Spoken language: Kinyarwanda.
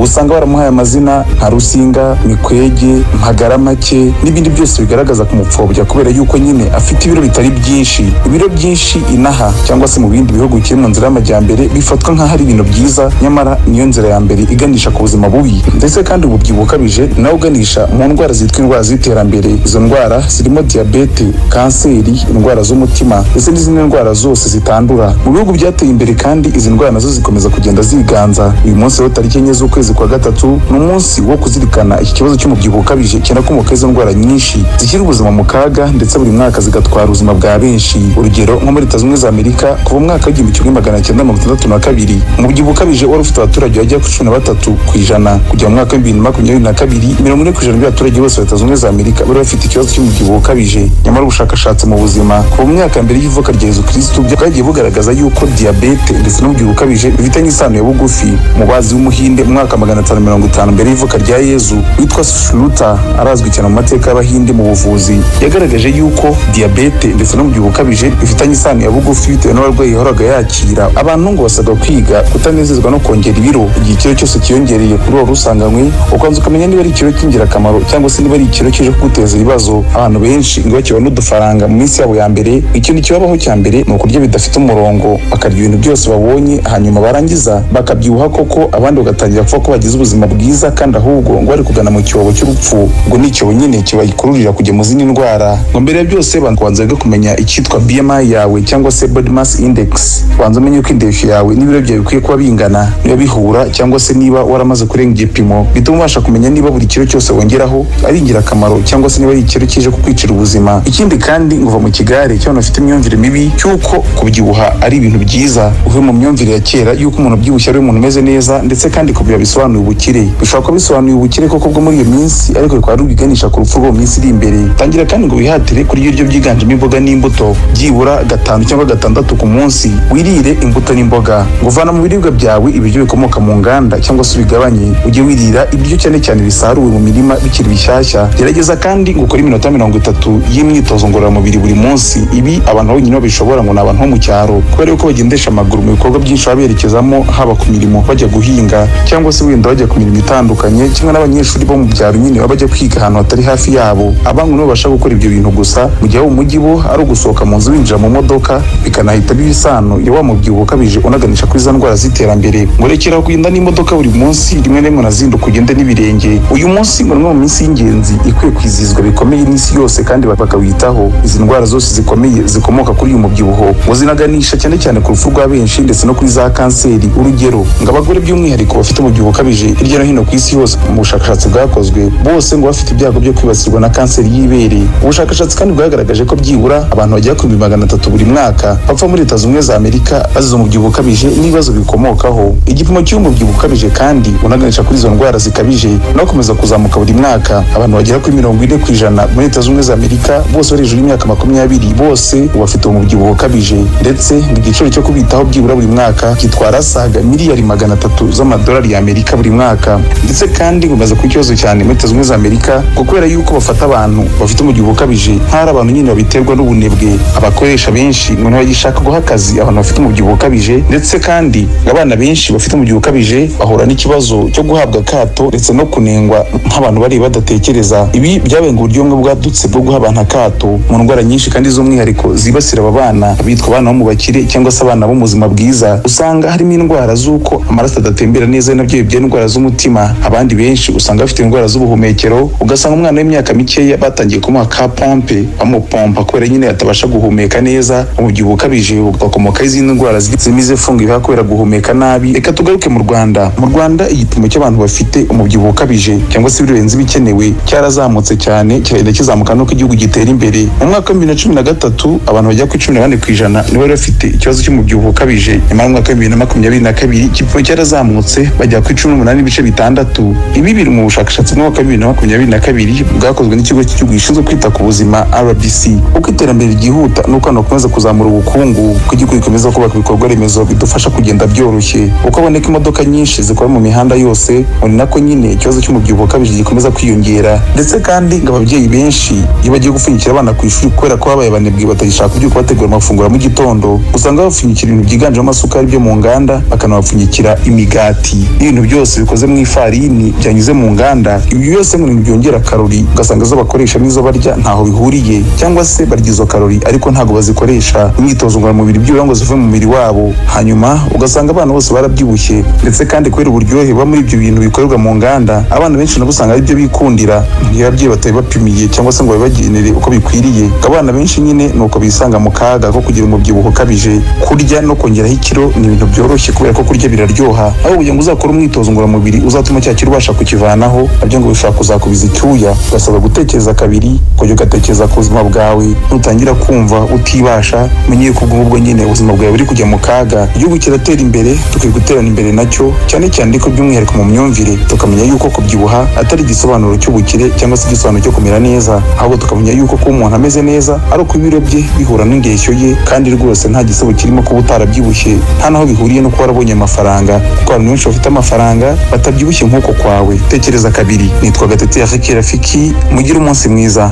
Ubu usanga baramuhaye amazina nka Rusinga, Mikwege, Mpagaramake n'ibindi byose bigaragaza kumupfobya, kubera yuko nyine afite ibiro bitari byinshi. Ibiro byinshi inaha cyangwa se mu bindi bihugu bikiri mu nzira y'amajyambere bifatwa nk'aho ari ibintu byiza, nyamara niyo nzira ya mbere iganisha ku buzima bubi. Ndetse kandi umubyibuho ukabije nawe uganisha mu ndwara zitwa indwara z'iterambere. Izo ndwara zirimo diyabete, kanseri, indwara z'umutima ndetse n'izindi ndwara zose zitandura. Mu bihugu byateye imbere kandi izi ndwara nazo zikomeza kugenda ziganza. Uyu munsi rero, tariki 4 z'ukwezi kwa gatatu, ni umunsi wo kuzirikana iki kibazo cy'umubyibuho ukabije kinakomoka izo ndwara nyinshi zishyira ubuzima mu kaga, ndetse buri mwaka zigatwara ubuzima bwa benshi. Urugero, nko muri Leta Zunze Ubumwe za Amerika, kuva mu mwaka w'1962, umubyibuho ukabije wari ufite abaturage bagera kuri 13%. Kugera mu mwaka wa 2022, 40% by'abaturage bose ba Leta Zunze Ubumwe za Amerika bari bafite ikibazo cy'umubyibuho ukabije. Nyamara ubushakashatsi mu buzima kuva mu myaka mbere y'ivuka rya Yezu Kristu bwagiye bugaragaza yuko diyabete ndetse n'umubyibuho ukabije bifitanye isano ya bugufi. Umubazi w'Umuhinde mu mwaka 550 mbere y'ivuka rya Yezu witwa Sushruta, arazwi cyane mu mateka y'Abahinde mu buvuzi, yagaragaje yuko diyabete ndetse n'umubyibuho ukabije bifitanye isano ya bugufi bitewe n'abarwayi yahoraga yakira. Abantu ngo basabwa kwiga kutanezezwa no kongera ibiro. Igihe ikiro cyose cyiyongereye kuri wari usanganywe, ukanza ukamenya niba ari ikiro cy'ingirakamaro cyangwa se niba ari ikiro kije kuguteza ibibazo. Abantu benshi ngo bakibona udufaranga mu minsi yabo ya mbere, ikintu kibabaho cya mbere ni ukurya bidafite umurongo, bakarya ibintu byose babonye, hanyuma barangiza bakabyibuha koko, abandi bagatangira kuvuga ko bagize ubuzima bwiza, kandi ahubwo ngo bari kugana mu cyobo cy'urupfu. Ngo ni icyobo nyine kibakururira kujya mu zindi ndwara. Ngo mbere ya byose banza wige kumenya icyitwa BMI yawe cyangwa se body mass index. Banza umenye uko indeshyo yawe n'ibiro byawe bikwiye kuba bingana, niba bihura cyangwa se niba waramaze kurenga igipimo, bituma ubasha kumenya niba buri kiro cyose wongeraho ari ingirakamaro cyangwa se niba ari ikiro kije kukwicira ubuzima. Ikindi kandi, ngo uva mu kigare cy'abantu bafite imyumvire mibi cy'uko kubyibuha ari ibintu byiza, uve mu myumvire ya kera y'uko umuntu ubyibushye ari umuntu umeze neza, ndetse kandi kubyibuha bisobanuye ubukire. Bishobora kuba bisobanuye ubukire koko bwo muri iyo minsi, ariko bikaba ari ubiganisha ku rupfu rwo mu minsi iri imbere. Tangira kandi ngo wihatire kurya ibiryo byiganjemo imboga n'imbuto, byibura gatanu cyangwa gatandatu ku munsi wirire imbuto n'imboga. Ngo vana mu biribwa byawe ibiryo bikomoka mu nganda cyangwa se ubigabanye, ujye wirira ibiryo cyane cyane bisaruwe mu mirima bikiri bishyashya. Gerageza kandi ngo ukore iminota 30 y'imyitozo ngororamubiri buri munsi. Ibi abantu bonyine babishobora ngo ni abantu bo mu cyaro, kubera yuko bagendesha amaguru mu bikorwa byinshi baba berekezamo, haba ku mirimo bajya guhinga cyangwa se wenda bajya ku mirimo itandukanye, kimwe n'abanyeshuri bo mu byaro nyine baba bajya kwiga ahantu hatari hafi yabo. Abangu nibo babasha gukora ibyo bintu gusa, mu gihe abo mu mujyi bo ari ugusohoka mu nzu winjira mu modoka, bikanahita biba isano ya wa mubyibuho ukabije unaganisha kuri za ndwara z'iterambere. Ngo rekera kugenda n'imodoka buri munsi, rimwe na rimwe unazinduka ugende n'ibirenge. Uyu munsi ngo ni umwe mu minsi y'ingenzi ikwiye kwizihizwa bikomeye n'isi yose kandi bakawitaho. Izi ndwara zose zikomeye zikomoka kuri uyu mubyibuho ngo zinaganisha cyane cyane ku rupfu rwa benshi ndetse no kuri za kanseri. Urugero, ngo abagore by'umwihariko bafite umubyibuho ukabije hirya no hino ku isi hose, mu bushakashatsi bwakozwe, bose ngo bafite ibyago byo kwibasirwa na kanseri y'ibere. Ubushakashatsi kandi bwagaragaje ko byibura abantu bagera ku 300,000 buri mwaka bapfa muri Leta Zunze Ubumwe za Amerika bazize umubyibuho ukabije n'ibibazo bikomokaho. Igipimo cy'umubyibuho ukabije kandi unaganisha kuri izo ndwara zikabije no gukomeza kuzamuka buri mwaka. Abantu bagera kuri 40% muri Leta Zunze Ubumwe za Amerika bose bari hejuru y'imyaka 20 bose ubu bafite umubyibuho ukabije, ndetse ngo igiciro cyo kubitaho byibura buri mwaka gitwara asaga miliyari 300 z'amadolari y'Amerika buri mwaka. Ndetse kandi ngo bimaze kuba ikibazo cyane muri Leta Zunze Ubumwe za Amerika, ngo kubera yuko bafata abantu bafite umubyibuho ukabije nk'aho ari abantu nyine babiterwa n'ubunebwe. Abakoresha benshi ngo ntibagishaka guha akazi abantu bafite umubyibuho ukabije, ndetse kandi ngo abana benshi bafite umubyibuho ukabije bahura n'ikibazo cyo guhabwa akato ndetse no kunengwa nk'abantu bari badatekereza. Ibi byabaye ngo uburyo bumwe bwadutse bwo guha abantu akato mu ndwara nyinshi kandi z'umwihariko zibasira aba bana bitwa abana bo mu bakire cyangwa se abana bo mu buzima bwiza. Usanga harimo indwara z'uko amaraso adatembera neza, nabyo bibyara indwara z'umutima. Abandi benshi usanga bafite indwara z'ubuhumekero, ugasanga umwana w'imyaka mikeya batangiye kumuha ka pompe, bamupompa kubera nyine atabasha guhumeka neza. Umubyibuho ukabije ugakomokaho izindi ndwara zirimo izifunga ibihaha kubera guhumeka nabi. Reka tugaruke mu Rwanda. Mu Rwanda igipimo cy'abantu bafite umubyibuho ukabije cyangwa se ibirenze ibikenewe cyarazamutse cyane, kiragenda kizamuka nuko igihugu gitera imbere. Mu mwaka wa 2013, abantu bagera kuri 14% nibo bari bafite ikibazo cy'umubyibuho ukabije. Nyamara mu mwaka wa 2022 igipimo cyarazamutse, bajya kuri 18.6. Ibi biri mu bushakashatsi bw'umwaka wa 2022 bwakozwe n'Ikigo cy'Igihugu gishinzwe kwita ku Buzima, RBC. Uko iterambere ryihuta nuko abantu bakomeza kuzamura ubukungu, uko igihugu gikomeza kubaka ibikorwa remezo bidufasha kugenda byoroshye, uko haboneka imodoka nyinshi zikora mu mihanda yose, ngo ni nako nyine ikibazo cy'umubyibuho ukabije gikomeza kwiyongera. Ndetse kandi ngo ababyeyi benshi iyo bagiye gupfunyikira abana ku ishuri, kubera ko babaye abanebwe batagishaka kubyuka bategura amafunguro ya mu gitondo, usanga bapfunyikira ibintu byiganjemo amasukari byo mu nganda, bakanabapfunyikira imigati n'ibintu. byose bikoze mu ifarini byanyuze mu nganda. Ibyo byose ngo ni byongera karori, ugasanga izo bakoresha n'izo barya ntaho bihuriye, cyangwa se barya izo karori ariko ntabwo bazikoresha imyitozo ngororamubiri byibura ngo zive mu mubiri wabo. Hanyuma ugasanga abana bose barabyibushye. Ndetse kandi kubera uburyohe buba muri ibyo bintu bikorerwa mu nganda, abana benshi nabo usanga aribyo bikundira iyo ababyeyi batabibapimiye cyangwa se ngo babibagenere uko bikwiriye. Abana benshi nyine ni uko bisanga mu kaga ko kugira umubyibuho ukabije. Kurya no kongeraho ikiro ni ibintu byoroshye kubera ko kurya biraryoha, aho kugira ngo uzakore umwitozo ngororamubiri uzatuma cya kiro ubasha kukivanaho, nabyo ngo bishobora kuzakubiza icyuya. Ugasabwa gutekereza kabiri, ukajya ugatekereza ku buzima bwawe. Nutangira kumva utibasha, umenye yuko ubwo ngubwo nyine ubuzima bwawe buri kujya mu kaga. Igihugu kiratera imbere, dukwiye guterana imbere nacyo, cyane cyane ariko by'umwihariko mu myumvire, tukamenya yuko kubyibuha atari igisobanuro cy'ubukire cyangwa se igisobanuro cyo kumera neza, ahubwo tukamenya yuko kuba umuntu ameze neza ari uko ibiro bye bihura n'indeshyo ye. Kandi rwose nta gisebo kirimo kuba utarabyibushye, nta naho bihuriye no kuba warabonye amafaranga, kuko abantu benshi bafite amafaranga batabyibushye nk'uko kwawe. Tekereza kabiri. Nitwa Gatete Rafiki, mugire umunsi mwiza.